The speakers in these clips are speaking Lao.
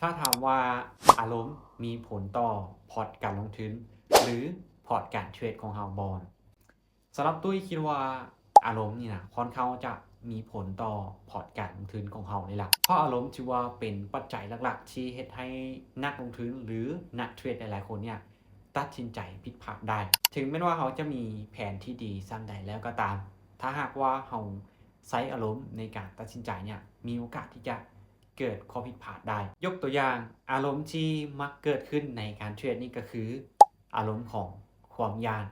ຖ້າຖາມວ່າອາລົມມີຜົນຕໍ່ພອດການລົງທຶນ ຫຼື ພອດການເທຣດຂອງເຮົາບໍ່? ສຳລັບຕຸ້ຍຄິດວ່າອາລົມນີ້ນະ ຄ່ອນຂ້າງຈະມີຜົນຕໍ່ພອດການລົງທຶນຂອງເຮົາເລີຍລະ ເພາະອາລົມຖືວ່າເປັນປັດໄຈຫຼັກໆທີ່ເຮັດໃຫ້ນັກລົງທຶນ ຫຼື ນັກເທຣດຫຼາຍໆຄົນເນ່ຍ ຕັດສິນໃຈຜິດພາດໄດ້. ເຖິງແມ່ນວ່າເຮົາຈະມີແຜນທີ່ດີສ່ຳໃດແລ້ວກໍຕາມ, ຖ້າຫາກວ່າເຮົາໃຊ້ອາລົມໃນການຕັດສິນໃຈເນ່ຍ ມີໂອກາດທີ່ຈະເກີດຂໍ້ຜິດພາດໄດ້. ຍົກຕົວຢ່າງ, ອາລົມທີ່ມັກເກີດຂຶ້ນໃນການເທຣດນີ້ກໍຄື ອາລົມຂອງຄວາມຢ້ານ.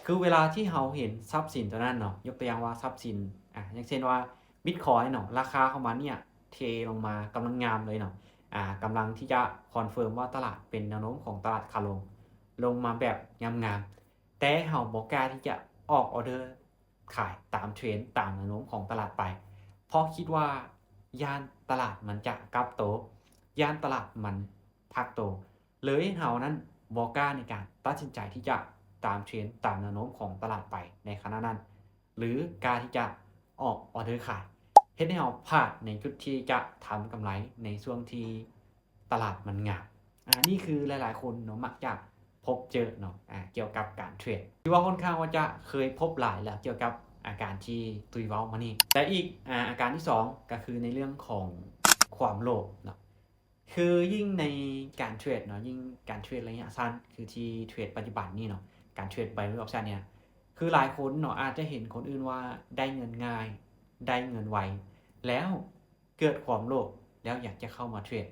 ຄືເວລາທີ່ເຮົາເຫັນຊັບສິນຕົວນັ້ນເນາະ, ຍົກຕົວຢ່າງວ່າຊັບສິນ ອາ ຢ່າງເຊັ່ນວ່າບິດຄອຍເນາະ, ລາຄາຂອງມັນເນ່ຍເທລົງມາກຳລັງງາມເລີຍເນາະ, ອາ ກຳລັງທີ່ຈະຄອນເຟີມວ່າຕະຫຼາດເປັນແນວໂນ້ມຂອງຕະຫຼາດຂາລົງ, ລົງມາແບບງາມໆ, ແຕ່ເຮົາບໍ່ກ້າທີ່ຈະອອກອອເດີຂາຍຕາມເທຣນ ຕາມແນວໂນ້ມຂອງຕະຫຼາດໄປ, ເພາະຄິດວ່າຢ້ານຕະຫຼາດມັນຈະກັບໂຕ, ຢ້ານຕະຫຼາດມັນພັກໂຕ. ເລີຍເຮົານັ້ນບໍ່ກ້າໃນການຕັດສິນໃຈທີ່ຈະຕາມເທຣນ ຕາມແນວໂນ້ມຂອງຕະຫຼາດໄປໃນຂະນະນັ້ນ ຫຼື ກ້າທີ່ຈະອອກອອເດີຂາຍ, ເຮັດໃຫ້ເຮົາພາດໃນຈຸດທີ່ຈະທຳກຳໄລໃນຊ່ວງທີ່ຕະຫຼາດມັນງາມ. ອາ ນີ້ຄືຫຼາຍໆຄົນເນາະ ມັກຈະພົບເຈີເນາະ ອາ ກ່ຽວກັບການເທຣດ. ຖືວ່າຄ່ອນຂ້າງວ່າຈະເຄີຍພົບຫຼາຍແລ້ວ ກ່ຽວກັບອາການທີ່ຕຸ້ຍເວົ້າມານີ້. ແລະ ອີກ ອາ ອາການທີສອງ ກໍຄືໃນເລື່ອງຂອງຄວາມໂລບເນາະ. ຄືຍິ່ງໃນການເທຣດເນາະ, ຍິ່ງການເທຣດໄລຍະສັ້ນ ຄືທີ່ເທຣດປັດຈຸບັນນີ້ເນາະ, ການເທຣດ binary option ເນ່ຍ, ຄືຫຼາຍຄົນເນາະ ອາດຈະເຫັນຄົນອື່ນວ່າໄດ້ເງິນງ່າຍ, ໄດ້ເງິນໄວ, ແລ້ວເກີດຄວາມໂລບ ແລ້ວຢາກຈະເຂົ້າມາເທຣດ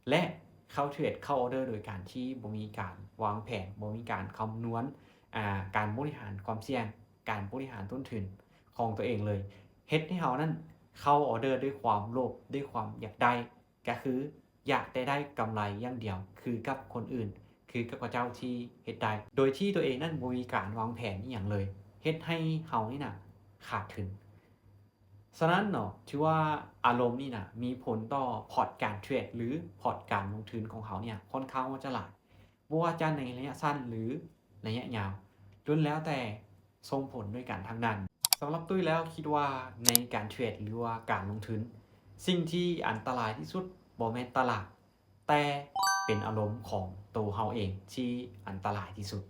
ແລະ ເຂົ້າເທຣດ ເຂົ້າອອເດີໂດຍການທີ່ບໍ່ມີການວາງແຜນ, ບໍ່ມີການຄຳນວນ ອາ ການບໍລິຫານຄວາມສ່ຽງ, ການບໍລິຫານຕົ້ນທຶນຂອງຕົວເອງເລີຍ, ເຮັດໃຫ້ເຮົານັ້ນເຂົ້າອອເດີດ້ວຍຄວາມໂລບ, ດ້ວຍຄວາມຢາກໄດ້, ກໍຄືຢາກແຕ່ໄດ້ກຳໄລຢ່າງດຽວ ຄືກັບຄົນອື່ນ, ຄືກັບເຂົາເຈົ້າທີ່ເຮັດໄດ້ ໂດຍທີ່ຕົວເອງນັ້ນບໍ່ມີການວາງແຜນອີ່ຫຍັງເລີຍ, ເຮັດໃຫ້ເຮົານີ້ນະຂາດທຶນ. ສະນັ້ນເນາະ ຖືວ່າອາລົມນີ້ນະມີຜົນຕໍ່ພອດການເທຣດ ຫຼື ພອດການລົງທຶນຂອງເຮົາເນ່ຍ ຄ່ອນຂ້າງວ່າຈະຫຼາຍ, ບໍ່ວ່າຈະໃນໄລຍະສັ້ນ ຫຼື ໄລຍະຍາວ, ລ້ວນແລ້ວແຕ່ສົ່ງຜົນດ້ວຍກັນທັງນັ້ນ. ສຳລັບຕຸ້ຍແລ້ວ ຄິດວ່າໃນການເທຣດ ຫຼືວ່າການລົງທຶນ, ສິ່ງທີ່ອັນຕະລາຍທີ່ສຸດບໍ່ແມ່ນຕະຫຼາດ, ແຕ່ເປັນອາລົມຂອງໂຕເຮົາເອງທີ່ອັນຕະລາຍທີ່ສຸດ.